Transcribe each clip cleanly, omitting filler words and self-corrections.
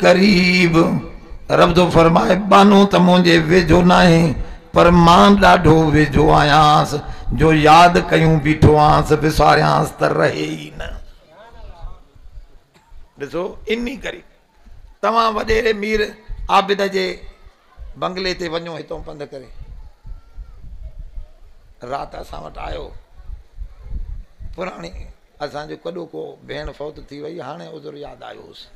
करीब। रब थो फरमाए बानो त मुंहिंजे वेझो नाहे पर मां ॾाढो वेझो आहियांसि, जो यादि कयूं बीठो आहियांसि, विसारियांसि त रहे ई न। ॾिसो इन्नी करीब। तव्हां वॾेरे मीर आबिद जे बंगले ते वञो, हितां पंधु करे राति असां वटि आयो। पुराणी असांजो कॾो को भेण फौत थी वई, हाणे उज़ुर यादि आयो हुउसि,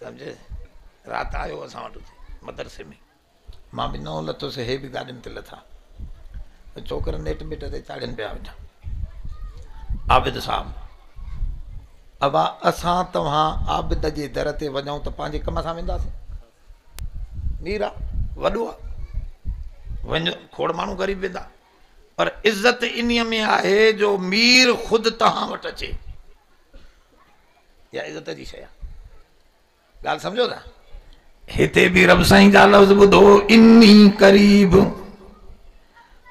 सम्झे। राति आयो असां वटि मदरसे में, मां बि नओं लथोसि, हे बि गाॾियुनि ते लथा, छोकिरा नेट बेट ते चाढ़नि पिया वेठा। आबिद साहब, अबा असां तव्हां आबिद जे दर ते वञूं त पंहिंजे कम सां वेंदासीं। मीर आहे, वॾो आहे, वञो खोड़ माण्हू ग़रीब वेंदा, पर इज़त इन्हीअ में आहे जो मीर ख़ुदि तव्हां वटि अचे, इहा इज़त जी शइ आहे। ॻाल्हि सम्झो था? हिते बि रब साईं जा लफ़्ज़ ॿुधो, इन्नी करीब।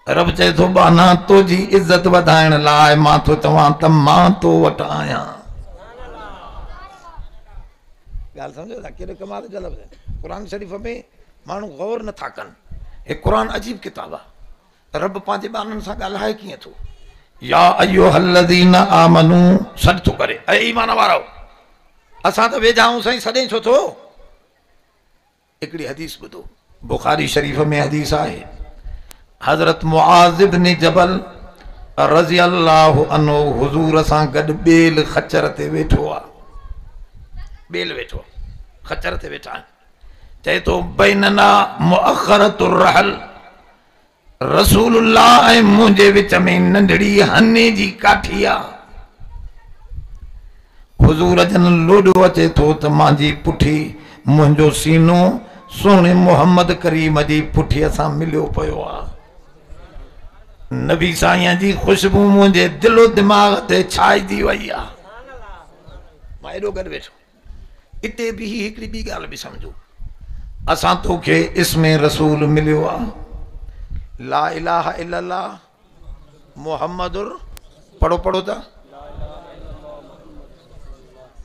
रब चए थो बाना तुंहिंजी इज़त वधाइण लाइ मां थो चवां त मां तो वटि आहियां। ॻाल्हि सम्झो था? केॾो कमाल जा लफ़्ज़ आहिनि। क़ुर शरीफ़ में माण्हू गौर नथा कनि। हे क़ुर अजीब किताब आहे। रब पंहिंजे ॿारनि सां ॻाल्हाए कीअं थो? या अय्युहल्लज़ीना आमनू, सॾु थो करे, ऐ ईमान वारो, असां त वेझा आहियूं साईं, सॾे छो थो? हिकिड़ी हदीस ॿुधो, बुखारी शरीफ़ में हदीस आहे। हज़रत मुआज़ इब्न जबल रज़ी अल्लाह अन्हु हुज़ूर सां गॾु बेल खचर ते वेठो आहे, बेल वेठो आहे, खचर ते वेठा आहिनि। चए थो बैनना मुअख़्खरतुर रहल, रसूलुल्लाह ऐं मुंहिंजे विच में नंढड़ी हने जी काठी आहे। हुज़ूर जन लोॾो अचे थो त मुंहिंजी पुठी, मुंहिंजो सीनो सुहिणे मोहम्मद करीम जी पुठीअ सां मिलियो पियो आहे। नबी साईं जी ख़ुशबू मुंहिंजे दिलो दिमाग़ ते छाइजी वई आहे। मां एॾो गॾु वेठो। हिते बि हिकिड़ी ॿी ॻाल्हि बि सम्झो, असां तोखे इसमे रसूल मिलियो आहे, ला इलाहा इल्लल्लाह मोहम्मदुर, पढ़ो पढ़ो त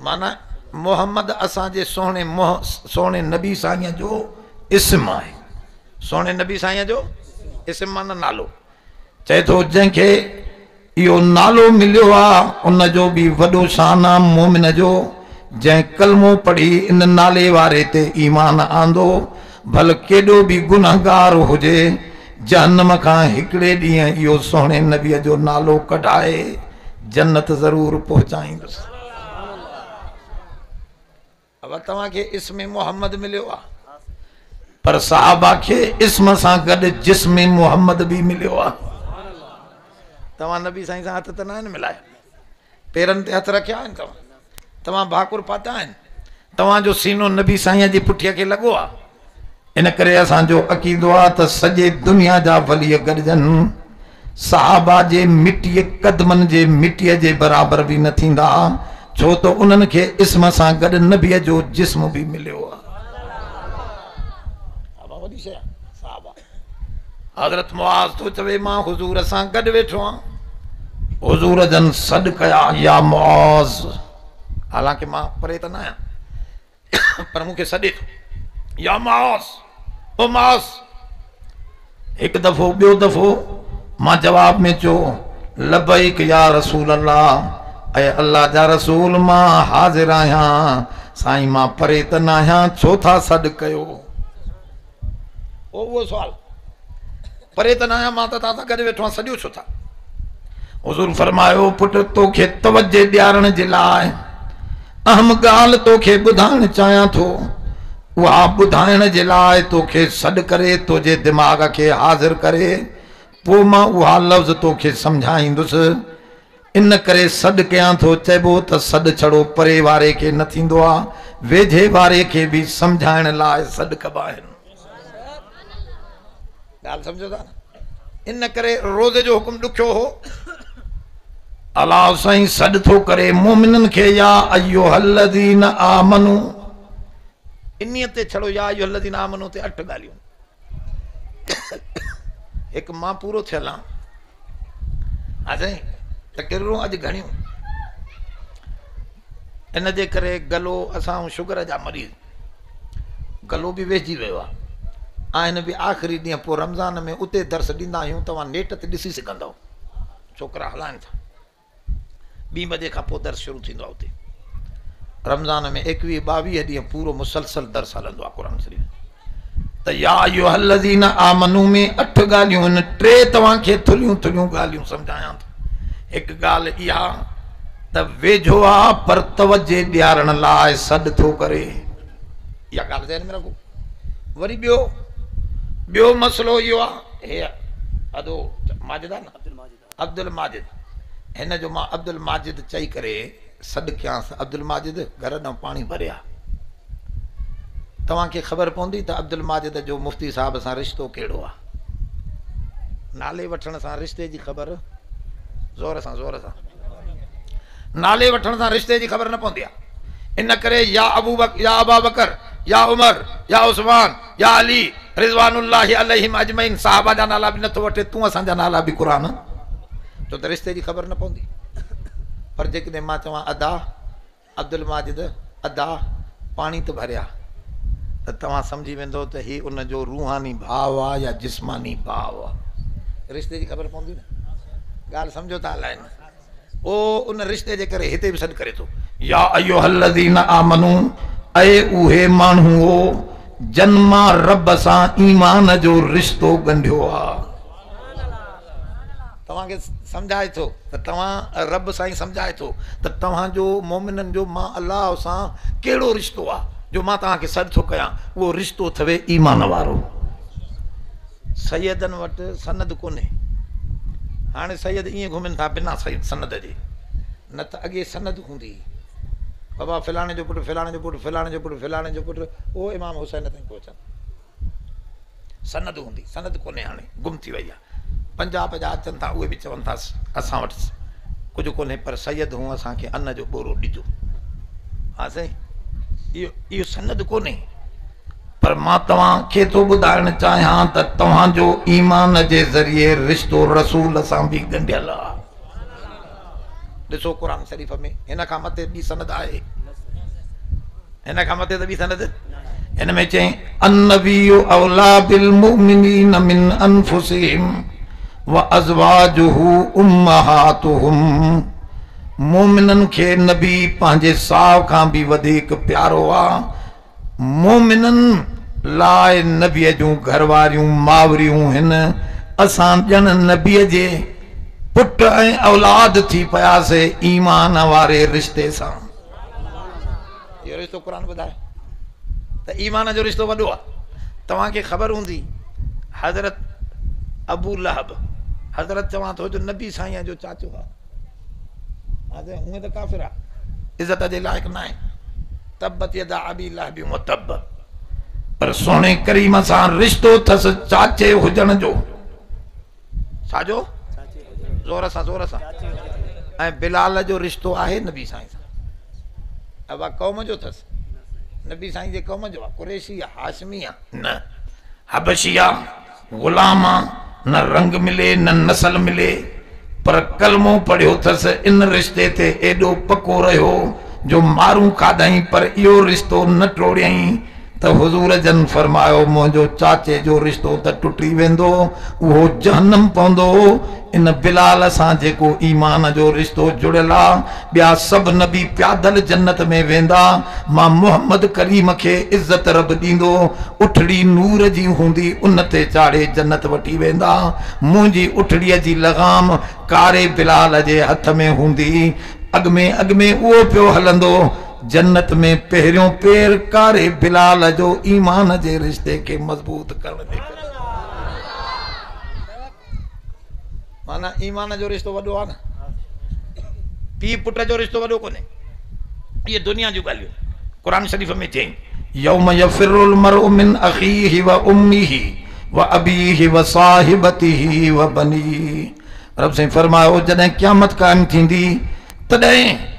माना मोहम्मद असांजे सुहिणे सुहिणे नबी साईं जो इस्म आहे। सुहिणे नबी साईं जो इस्म माना नालो। चए थो जंहिंखे इहो नालो मिलियो आहे उनजो बि वॾो शान आहे मोमिन जो, जंहिं कलमो पढ़ी इन नाले वारे ते ईमान आंदो, भल केॾो बि गुनहगार हुजे, जहन्नम खां हिकिड़े ॾींहुं इहो सुहिणे नबीअ जो नालो कढाए जन्नत ज़रूरु पहुचाईंदुसि। अब तव्हांखे इसम मोहम्मद मिलियो आहे, पर साहबा खे इसम सां गॾु जिस्म मोहम्मद बि मिलियो आहे। तव्हां नबी साईं सां हथ त न आहिनि मिलाया, पेरनि ते हथ रखिया आहिनि तव्हां, तव्हां भाकुर पाता आहिनि, तव्हांजो सीनो नबी साईं जी पुठीअ खे लॻो आहे। इन करे असांजो अक़ीदो आहे त सॼे दुनिया जा वली गॾिजनि, सहाबा जे मिटीअ कदमनि जे मिटीअ जे बराबरि बि न थींदा, छो त उन्हनि खे इस्म सां गॾु नबीअ जो जिस्म बि मिलियो आहे। हज़रत मुआज़ थो चवे मां हुज़ूर सां गॾु वेठो आहियां, हुज़ूर जन सॾु कया या मुआज़, हालांकि मां परे त न आहियां पर मूंखे सॾे थो, या मुआज़, ओ मुआज़। हिकु दफ़ो ॿियो दफ़ो मां जवाब में चयो लबैक या रसूल अल्लाह, ऐ अल्लाह जा रसूल मां हाज़िर आहियां, साईं मां परे त न आहियां, छो था सॾु कयो? उहो सुवाल, परे त न आहियां, मां त तव्हां सां गॾु वेठो आहियां, सॾियो छो था? हुज़ूर फरमायो पुट तोखे तवज्जो ॾियारण जे लाइ अहम ॻाल्हि तोखे ॿुधाइण चाहियां थो, उहा ॿुधाइण जे लाइ तोखे सॾु करे तुंहिंजे दिमाग़ खे हाज़िर करे पोइ मां उहा लफ़्ज़ तोखे सम्झाईंदुसि। इन करे सॾु कयां थो, चइबो त सॾु छड़ो परे वारे खे न थींदो आहे, वेझे वारे खे बि सम्झाइण लाइ सॾु कबा आहिनि। ॻाल्हि सम्झो था न? इन करे रोज़े जो हुकुम ॾुखियो हो। अलाह साईं सॾु थो करे मोमिननि खे, या अय्युहल्लज़ीना आमनू, इन्हीअ ते छड़ो या अय्युहल्लज़ीना आमनू ते 8 ॻाल्हियूं। हिकु मां पूरो थियल आहियां, हा साईं, तकरीरूं अॼु घणियूं। इन जे करे गलो असां शुगर जा मरीज़ गलो बि वेझी वियो आहे। आहिनि बि आख़िरी ॾींहं पोइ रमज़ान में उते दर्स ॾींदा आहियूं, तव्हां नेट ते ॾिसी सघंदव। छोकिरा हलाइनि था, 2 बजे खां पोइ दर्स शुरू थींदो आहे उते। रमज़ान में 21 22 ॾींहं पूरो मुसलसल दर्स हलंदो आहे क़ुरान शरीफ़। त या अय्युहल्लज़ीना आमनू में 8 ॻाल्हियूं आहिनि, 3 तव्हांखे थुलियूं थुलियूं ॻाल्हियूं सम्झायां थो। हिकु ॻाल्हि इहा त वेझो आहे पर तवजे ॾियारण लाइ सॾु थो करे, इहा ॻाल्हि ज़हन में रखो। वरी ॿियो ॿियो मसइलो इहो आहे, हे अदो माजिद आहे न, अब्दुल माजिद, हिन जो मां अब्दुल माजिद चई करे सॾु कयांसि, अब्दुल माजिद घर ॾांहुं पाणी भरिया। तव्हांखे ख़बर पवंदी त अब्दुल माजिद जो मुफ्ती साहिब सां रिश्तो कहिड़ो आहे। नाले वठण सां रिश्ते जी ख़बर ज़ोर सां ज़ोर सां, नाले वठण सां रिश्ते जी ख़बर न पवंदी आहे। इन करे या अबू बकर, या अबा बकर, या उमर, या उस्मान, या अली रिज़वानुल्लाहि अलैहिम अजमईन, साहबा जा नाला बि नथो वठे, तूं असांजा नाला बि क़ुरान, छो त रिश्ते जी ख़बर न पवंदी। पर जेकॾहिं मां चवां अदा अब्दुल माजिद अदा पाणी त भरिया, त तव्हां सम्झी वेंदो त हीउ उनजो रूहानी भाव आहे या जिस्मानी भाव आहे। रिश्ते जी ख़बर पवंदी न, ॻाल्हि सम्झो था अलाए न। उहो उन रिश्ते जे करे हिते बि सॾु करे थो, या अय्युहल्लज़ीना आमनू, ऐ उहे माण्हू हो जन मां रब सां ईमान जो रिश्तो ॻंढियो आहे। तव्हांखे सम्झाए थो त तव्हां रब सां ई सम्झाए थो त तव्हांजो मोमिननि जो मां अलाह सां कहिड़ो रिश्तो आहे जो मां तव्हांखे सॾु थो कयां, उहो रिश्तो अथव ईमान वारो। सैदनि वटि सनद कोन्हे, हाणे सैद ईअं घुमनि था बिना सनद जे, न त अॻे सनद हूंदी, बाबा फलाणे जो पुटु, फलाणे जो पुटु, फलाणे जो पुटु, फलाणे जो पुटु, उहो इमाम हुसैन ताईं पहुचनि। सनद हूंदी, सनद कोन्हे, हाणे गुम थी वई आहे। पंजाब जा अचनि था उहे बि चवनि था असां वटि कुझु कोन्हे, पर सैद हूँ असांखे अन जो ॿोरो ॾिजो। हा साईं, इहो इहो सनद कोन्हे, पर मां तव्हांखे थो ॿुधाइणु चाहियां त तव्हांजो ईमान जे ज़रिए रिश्तो रसूल सां बि ॻंढियल आहे। ॾिसो क़ुरान शरीफ़ में हिन खां मथे ॿी सनद आहे, हिन खां मथे त ॿी सनद। हिन में चयईं अन्नबिय्यु औला बिल मुमिनीन मिन अनफुसिहिम व अज़वाजुहु उम्महातुहुम। मोमिननि खे नबी पंहिंजे साव खां बि वधीक प्यारो आहे। मोमिननि लाइ नबीअ जूं घरवारियूं मावरियूं आहिनि। असां ॼण नबीअ जे पुट ऐं औलाद थी पियासीं ईमान वारे रिश्ते सां। इहो रिश्तो क़ुरान ॿुधाए त ईमान जो रिश्तो वॾो आहे। तव्हांखे ख़बर हूंदी हज़रत अबू लहब, हज़रत चवां थो जो नबी साईं जो चाचो आहे, हूअं त काफ़िर आहे, इज़त जे लाइक़ न आहे। तब्बत यदा अबी लहब व तब, पर सोणे करीम सां रिश्तो अथसि चाचे हुजण जो। छाजो? ज़ोर सां ज़ोर सां। ऐं बिलाल जो रिश्तो आहे नबी साईं सां, अबा क़ौम जो अथसि, नबी साईं जे क़ौम जो आहे, कुरैशी आहे, हाशमी आहे, न हबशी आहे, ग़ुलाम आहे, न रंग मिले न नस्ल मिले, पर कलमो पढ़ियो अथसि। इन रिश्ते ते एॾो पको रहियो जो मारू खाधई पर इहो रिश्तो न टोड़ियईं। त हुज़ूर जन फरमायो मुंहिंजो चाचे जो रिश्तो त टुटी वेंदो, उहो जहन्नम पवंदो। इन बिलाल सां जेको ईमान जो रिश्तो जुड़ियल आहे, ॿिया सभु नबी प्यादल जन्नत में वेंदा, मां मोहम्मद करीम खे इज़त रब ॾींदो, उठड़ी नूर जी हूंदी उन ते चाढ़े जन्नत वठी वेंदा। मुंहिंजी उठड़ीअ जी लगाम कारे बिलाल जे हथ में हूंदी, अॻ में उहो पियो हलंदो। जन्नत में पहिरियों पेर कारे बिलाल जो ईमान जे रिश्ते खे मज़बूत करण जे करे। माना ईमान जो रिश्तो वॾो आहे न, पीउ पुट जो रिश्तो वॾो कोन्हे। इहे दुनिया जूं ॻाल्हियूं क़ुरान शरीफ़ में चयईं, यौम यफ़िर्रुल मरउ मिन अख़ीहि व उम्मिहि व अबीहि व साहिबतिहि व बनीहि। रब साईं फरमायो जॾहिं क़यामत क़ाइमु थींदी तॾहिं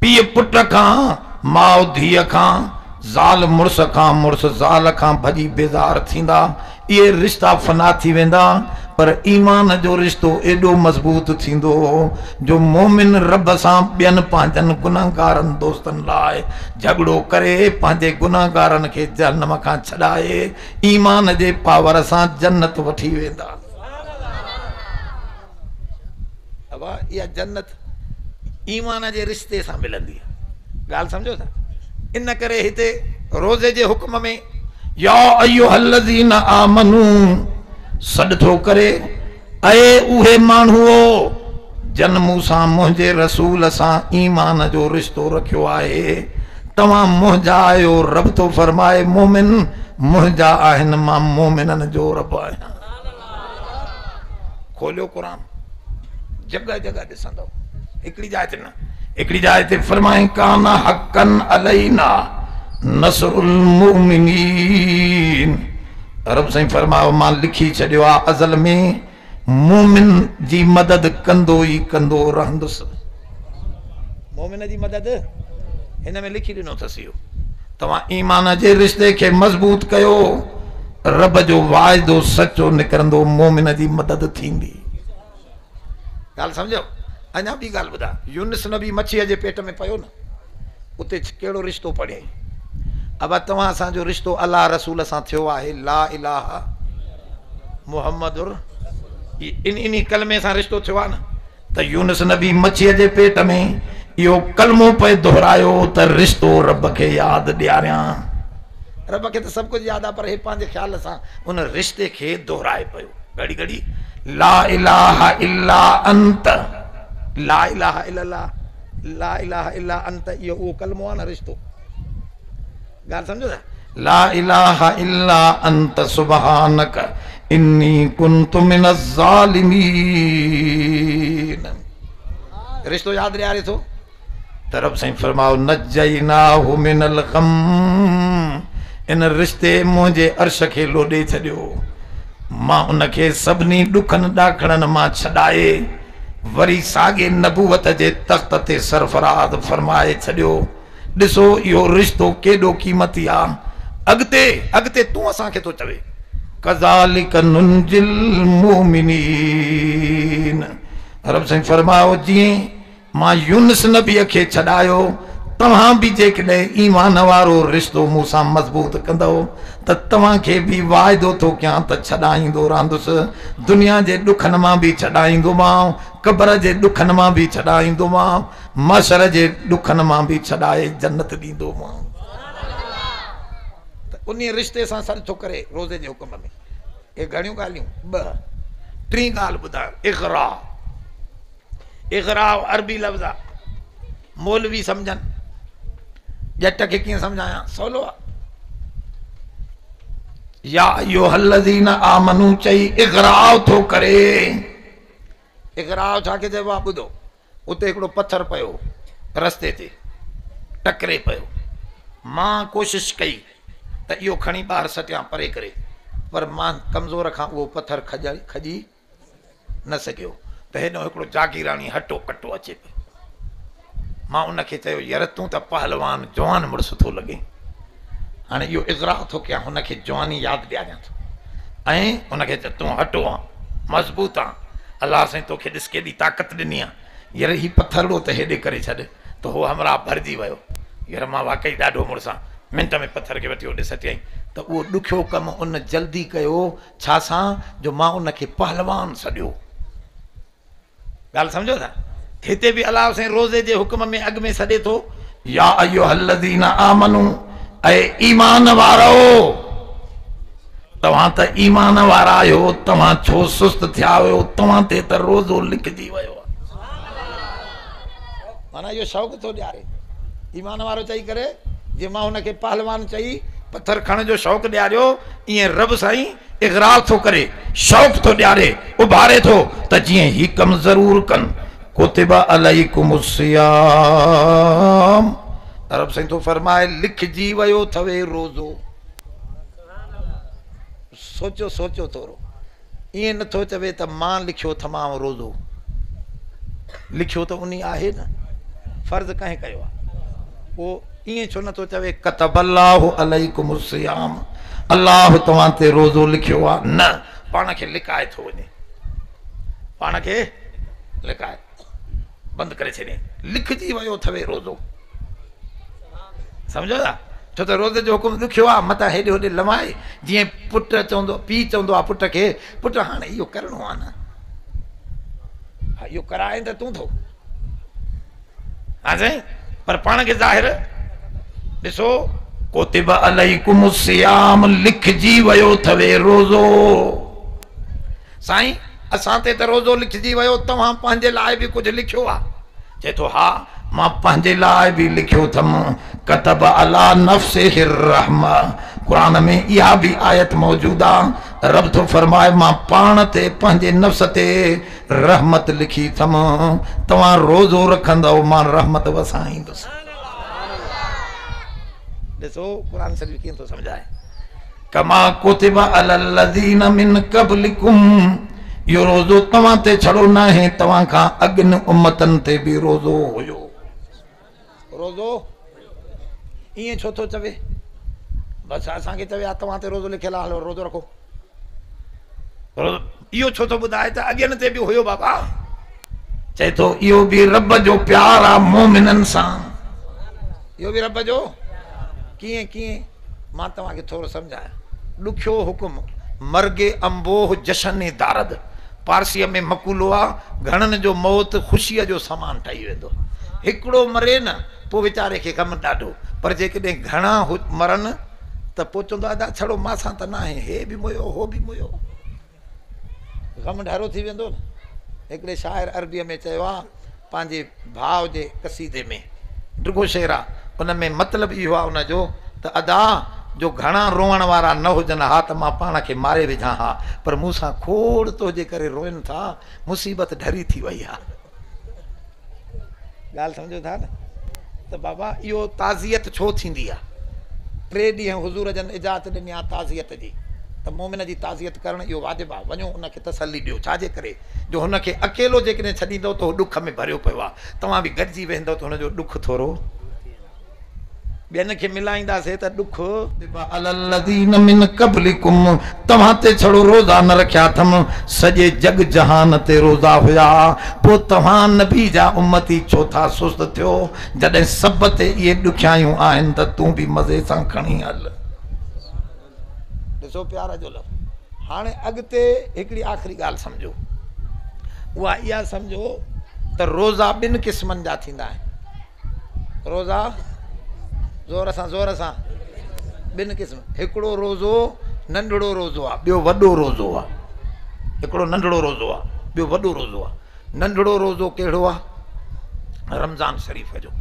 पीउ पुट खां, माउ धीअ खां, ज़ाल मुड़ुस खां, मुड़ुस ज़ाल खां भॼी बेज़ार थींदा, इहे रिश्ता फना थी वेंदा। पर ईमान जो रिश्तो एॾो मज़बूत थींदो जो मोमिन रब सां ॿियनि पंहिंजनि गुनाहगारनि दोस्तनि लाइ झगड़ो करे पंहिंजे गुनाहगारनि खे जहन्नम खां छॾाए ईमान जे पावर सां जन्नत वठी वेंदा। अबा इहा जन्नत ईमान जे रिश्ते सां मिलंदी आहे। ॻाल्हि सम्झो था? इन करे हिते रोज़े जे हुक्म में या अय्युहल्लज़ीना आमनू सॾु थो करे, ऐ उहे माण्हू जन मूंसां मुंहिंजे रसूल सां ईमान जो रिश्तो रखियो आहे, तव्हां मुंहिंजा आहियो। रब थो फरमाए मोमिन मुंहिंजा आहिनि, मां मोमिननि जो रब आहियां। खोलियो क़ुर, जॻह जॻह ॾिसंदव, हिकिड़ी जाइ ते न, हिकिड़ी जाइ ते फरमाए काना हक़न अलैना नसरुल मुमिनीन। रब साईं फरमायो मां लिखी छॾियो आहे अज़ल में मोमिन जी मदद कंदो ई कंदो रहंदुसि। मोमिन जी मदद हिन में लिखी ॾिनो अथसि। इहो तव्हां ईमान जे रिश्ते खे मज़बूत कयो, रब जो वाइदो सचो निकिरंदो, मोमिन जी मदद थींदी। ॻाल्हि सम्झो? अञा ॿी ॻाल्हि ॿुधा, यूनुस नबी मच्छीअ जे पेट में पियो न, उते कहिड़ो रिश्तो पढ़ियईं? अब तव्हां असांजो रिश्तो अलाह रसूल सां थियो आहे, ला इलाहा मुहम्मदुर, इन इन कलमे सां रिश्तो थियो आहे न। त यूनुस नबी मच्छीअ जे पेट में इहो कलमो पए दोहरायो त रिश्तो रब खे यादि ॾियारियां। रब खे त सभु कुझु यादि आहे, पर हे पंहिंजे ख़्याल सां उन रिश्ते खे दोहराए पियो घड़ी घड़ी, ला इलाहा इल्ला अंत, ला इलाहा इल्लल्लाह, ला इलाहा इल्ला अंत। इहो उहो कलमो आहे न रिश्तो। ॻाल्हि सम्झो था? ला इलाहा इल्ला अंत सुब्हानक इन्नी कुंतु मिनज़ ज़ालिमीन। रिश्तो यादि ॾियारे थो त रब साईं फरमायो नजैनाहु मिनल ग़म, इन रिश्ते मुंहिंजे अर्श खे लोॾे छॾियो, मां उनखे सभिनी ॾुखनि ॾाखड़नि मां छॾाए वरी साॻे नबूवत जे तख़्त ते सरफराज़ फरमाए छॾियो। ॾिसो इहो रिश्तो केॾो क़ीमती आहे। अॻिते अॻिते तूं असांखे थो चवे कज़ालिक नुंजिल मुमिनीन। रब साईं फरमायो जीअं मां यूनुस नबीअ खे छॾायो, तव्हां बि जेकॾहिं ईमान वारो रिश्तो मूंसां मज़बूत कंदव त तव्हांखे बि वाइदो थो कयां त छॾाईंदो रहंदुसि, दुनिया जे ॾुखनि मां बि छॾाईंदोमांव, क़बर जे ॾुखनि मां बि छॾाईंदोमांव, मशर जे ॾुखनि मां बि छॾाए जन्नत ॾींदोमांव। त उन रिश्ते सां सॾु थो करे रोज़े जे हुक्म में। इहे घणियूं ॻाल्हियूं, ॿ टी ॻाल्हि ॿुधायो, इग़रा। इग़रा अरबी लफ़्ज़ आहे, मौलवी सम्झनि, ॼट खे कीअं सम्झायां, सवलो आहे। या अय्युहल्लज़ीना आमनू चई इग़राव थो करे। इग़राव छा खे चइबो आहे? ॿुधो, उते हिकिड़ो पथर पियो रस्ते ते, टकरे पियो। मां कोशिशि कई त इहो खणी ॿाहिरि सटियां परे करे, पर मां कमज़ोर खां उहो पथर खॼी न सघियो। त हेॾो हिकिड़ो जागीराणी हटो कटो अचे पियो। मां उनखे चयो यार तूं त पहलवान जवान मुड़ुसु थो लॻे, हाणे इहो इग़रा थो कयां, हुनखे जवानी यादि ॾियारियां थो ऐं हुनखे चयो तूं हटो आहीं, मज़बूत आहीं, अलाह साईं तोखे ॾिस केॾी ताक़त ॾिनी आहे, यार हीउ पथरड़ो त हेॾे करे छॾ। त हो हमराह भरिजी वियो, यार मां वाकई ॾाढो मुड़ुसु आहियां, मिंट में पथर खे वठी होॾे सटियईं। त उहो ॾुखियो कमु उन जल्दी कयो, छा सां जो मां उनखे पहलवान सॾियो। ॻाल्हि सम्झो था? हिते बि अलाह साईं रोज़े जे हुक्म में अॻु में सॾे थो, या अय्युहल्लज़ीना आमनू, ऐ ईमान वारो, तव्हां त ईमान वारा आहियो, तव्हां छो सुस्त थिया आहियो, तव्हां ते त रोज़ो लिखिजी वियो आहे। माना इहो शौक़ु थो ॾियारे ईमान वारो चई करे, जीअं मां हुनखे पहलवान चई पथर खणण जो शौक़ु ॾियारियो, ईअं रब साईं इग़राव थो करे, शौक़ु थो ॾियारे, उभारे थो त जीअं हीउ कमु ज़रूरु कनि। कुतिबा अलैकुमुस्सियाम, रब साईं थो फरमाए लिखिजी वियो अथवे रोज़ो। सोचो सोचो थोरो, ईअं नथो चवे त मां लिखियो अथमांव रोज़ो, लिखियो त उन आहे न, फ़र्ज़ कंहिं कयो आहे? पोइ ईअं छो नथो चवे कतबल्लाहु अलैकुमुस्सियाम, अलाह तव्हां ते रोज़ो लिखियो आहे? न, पाण खे लिकाए थो वञे। पाण खे लिकाए बंदि करे छॾियईं। लिखिजी वियो अथव रोज़ो, सम्झो था? छो त रोज़े जो हुकुम ॾुखियो आहे, मथां हेॾे होॾे लमाए। जीअं पुट चवंदो, पीउ चवंदो आहे पुट खे, पुट हाणे इहो करिणो आहे न, हा इहो कराए त तूं थो, हा साईं, पर पाण खे ज़ाहिर ॾिसो, कुतिब अलैकुम सियाम, लिखिजी वियो अथव रोज़ो। साईं असां ते त रोज़ो लिखिजी वियो, तव्हां पंहिंजे लाइ बि कुझु लिखियो आहे? चए थो हा, मां पंहिंजे लाइ बि लिखियो अथमि। कतब अला नफ्सिहि रहमा, क़ुरान में इहा बि आयत मौजूदु आहे। रब थो फरमाए मां पाण ते पंहिंजे नफ्स ते रहमत लिखी अथमि, तव्हां रोज़ो रखंदव मां रहमत वसाईंदुसि। ॾिसो क़ुरान शरीफ़ कीअं थो सम्झाए, कमा कुतिब अलल्लज़ीन मिन क़ब्लिकुम, इहो रोज़ो तव्हां ते छड़ो न आहे, तव्हां खां अॻियुनि उम्मतनि ते बि रोज़ो हुयो। रोज़ो ईअं छो थो चवे? बसि असांखे चवे हा तव्हां ते रोज़ो लिखियलु आहे, हलो रोज़ो रखो। इहो छो थो ॿुधाए त अॻियनि ते बि हुयो बाबा? चए थो इहो बि रब जो प्यार आहे मोमिननि सां, इहो बि रब जो। कीअं कीअं? मां तव्हांखे थोरो सम्झायां। ॾुखियो हुकुम, मर्गे अंबोह जशन दारद, पारसीअ में मकूलो आहे, घणनि जो मौत ख़ुशीअ जो सामान ठही वेंदो। हिकिड़ो मरे न पोइ वीचारे खे ग़म ॾाढो, पर जेकॾहिं घणा मरनि त पोइ चवंदो आहे छड़ो मां सां त न आहे, हे बि मुयो हो बि मुयो, ग़म ढारो थी वेंदो न। हिकिड़े शाइर अरबीअ में चयो आहे पंहिंजे भाउ जे कसीदे में, डिघो शेर आहे, उन में मतिलबु इहो आहे उनजो त अदा जो घणा रोअण वारा न हुजनि हा त मां पाण खे मारे विझां हा, पर मूंसां खोड़ तुंहिंजे करे रोअनि था, मुसीबत ढरी थी वई आहे। ॻाल्हि सम्झो था न? त बाबा इहो ताज़ियत छो थींदी आहे? टे ॾींहं हुज़ूर जन इजाज़त ॾिनी आहे ताज़ियत जी, त मोमिन जी ताज़ियत करणु इहो वाजिबु आहे। वञो उनखे तसली ॾियो, छाजे करे जो हुनखे अकेलो जेकॾहिं छॾींदव त हू ॾुख में भरियो पियो आहे, तव्हां बि गॾिजी वेंदव त हुनजो ॾुख थोरो ॿियनि खे मिलाईंदासीं त ॾुख। मिन क़ब्लिकुम, तव्हां ते छड़ो रोज़ा न रखिया अथमि, सॼे जग जहान ते रोज़ा हुया, पोइ तव्हां नबी जा उम्मती छो था सुस्त थियो? जॾहिं सभ ते इहे ॾुखियायूं आहिनि त तूं बि मज़े सां खणी हल। ॾिसो प्यार जो लफ़्ज़। हाणे अॻिते हिकिड़ी आख़िरी ॻाल्हि सम्झो, उहा इहा सम्झो त रोज़ा ॿिनि क़िस्मनि जा थींदा आहिनि। रोज़ा ज़ोर सां ॿिनि क़िस्म, हिकिड़ो रोज़ो नंढड़ो रोज़ो आहे, ॿियो वॾो रोज़ो आहे। हिकिड़ो नंढड़ो रोज़ो आहे, ॿियो वॾो रोज़ो आहे। नंढड़ो रोज़ो कहिड़ो आहे? रमज़ान शरीफ़ जो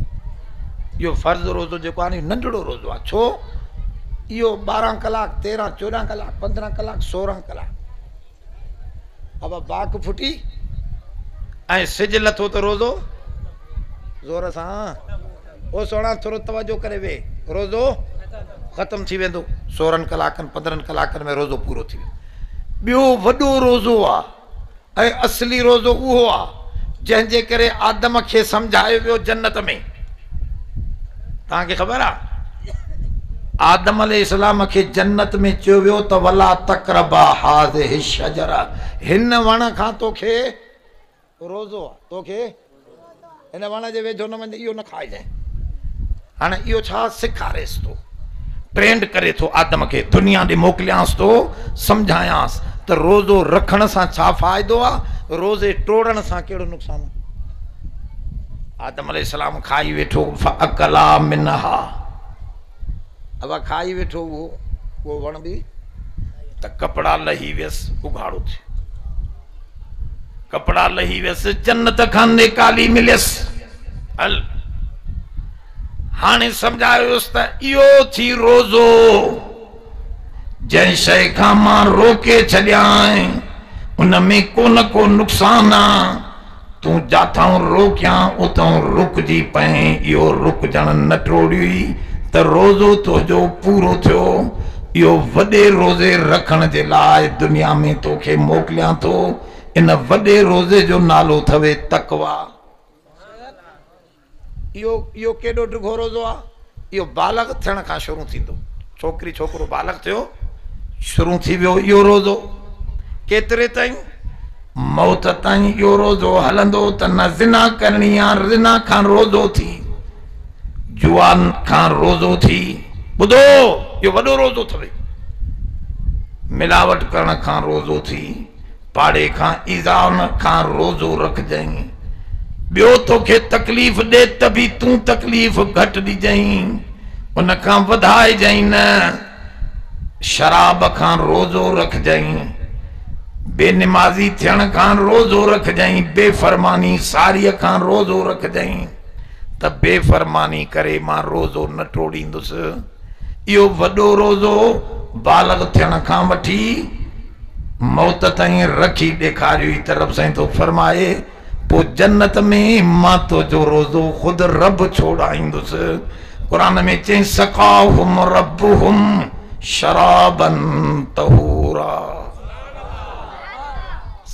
इहो फ़र्ज़ रोज़ो जेको आहे न, नंढड़ो रोज़ो आहे। छो? इहो 12 कलाक, 13, 14 कलाक, 15 कलाक, 16 कलाक। अब बाक़ फुटी ऐं सिज लथो त रोज़ो ज़ोर सां, ओ सोणा थोरो तवजो करे वे, रोज़ो ख़तमु थी वेंदो। 16 कलाकनि 15 कलाकनि में रोज़ो पूरो थी वेंदो। ॿियो वॾो रोज़ो आहे ऐं असली रोज़ो उहो आहे जंहिंजे करे आदम खे सम्झायो वियो जन्नत में। तव्हांखे ख़बर आहे आदम अलैहिस्सलाम खे जन्नत में चयो वियो त वला तक़रबा हाज़िहि शजरा, हिन वण खां तोखे रोज़ो आहे, तोखे हिन वण जे वेझो न वञ, इहो न खाइजांइ। हाणे इहो छा सेखारेसि थो, ट्रेंड करे थो आदम खे, दुनिया ॾे मोकिलियांसि थो, सम्झायांसि त रोज़ो रखण सां छा फ़ाइदो आहे, रोज़े टोड़ण सां कहिड़ो नुक़सानु आहे। आदम अलैहिस्सलाम खाई वेठो, फ़अकला मिनहा, अब खाई वेठो उहो उहो वण बि त कपिड़ा लही वियसि, उघाड़ो थियो, कपिड़ा लही वियसि, जन्नत खां निकाली मिलियसि। हल हाणे सम्झायोसि त इहो थी रोज़ो, जंहिं शइ खां मां रोके छॾियां उन में को न को नुक़सानु आहे, तूं जाथां रोकियां उतां रुकिजी पए, इहो रुकजण न टोड़ी त रोज़ो तुंहिंजो पूरो थियो। इहो वॾे रोज़े रखण जे लाइ दुनिया में तोखे मोकिलियां थो, इन वॾे रोज़े जो नालो अथव तकवा। इहो इहो केॾो डिघो रोज़ो आहे? इहो बालग थियण खां शुरू थींदो, छोकिरी छोकिरो बालग थियो शुरू थी वियो इहो रोज़ो। केतिरे ताईं? मौत ताईं इहो रोज़ो हलंदो त न ज़िना करणी आहे, ज़िना खां रोज़ो थी, जुआ खां रोज़ो थी। ॿुधो, इहो वॾो रोज़ो अथव। मिलावट करण खां रोज़ो थी, पाड़े खां ईज़ाउनि खां रोज़ो रखिजांइ। ॿियो तोखे तकलीफ़ ॾे त बि तूं तकलीफ़ घटि ॾिजांइ, उन खां वधाइजांइ न। शराब खां रोज़ो रखिजांइ, बेनिमाज़ी थियण खां रोज़ो रखिजांइ, बेफरमानी सारीअ खां रोज़ो रखिजांइ। त बेफरमानी करे मां रोज़ो न टोड़ींदुसि। इहो वॾो रोज़ो बालग थियण खां वठी मौत ताईं रखी ॾेखारियो। त रब साईं थो फरमाए, पोइ जन्नत में मां तुंहिंजो रोज़ो ख़ुदि रब छोड़ाईंदुसि। क़ुरान में चई, सकाहुम रब्बुहुम शराबन तहूरा।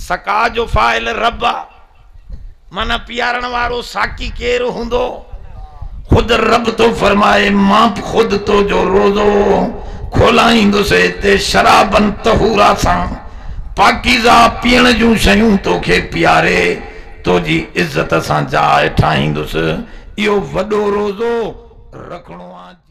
सका जो फ़ाइल रब आहे, माना पीआरण वारो साकी केरु हूंदो? ख़ुदि रब थो फरमाए, मां ख़ुदि तुंहिंजो रोज़ो खोलाईंदुसि हिते शराबन तहूरा सां, पाकीज़ा पीअण जूं शयूं तोखे पीआरे तुंहिंजी इज़त सां जाइ ठाहींदुसि। इहो वॾो रोज़ो रखिणो आहे।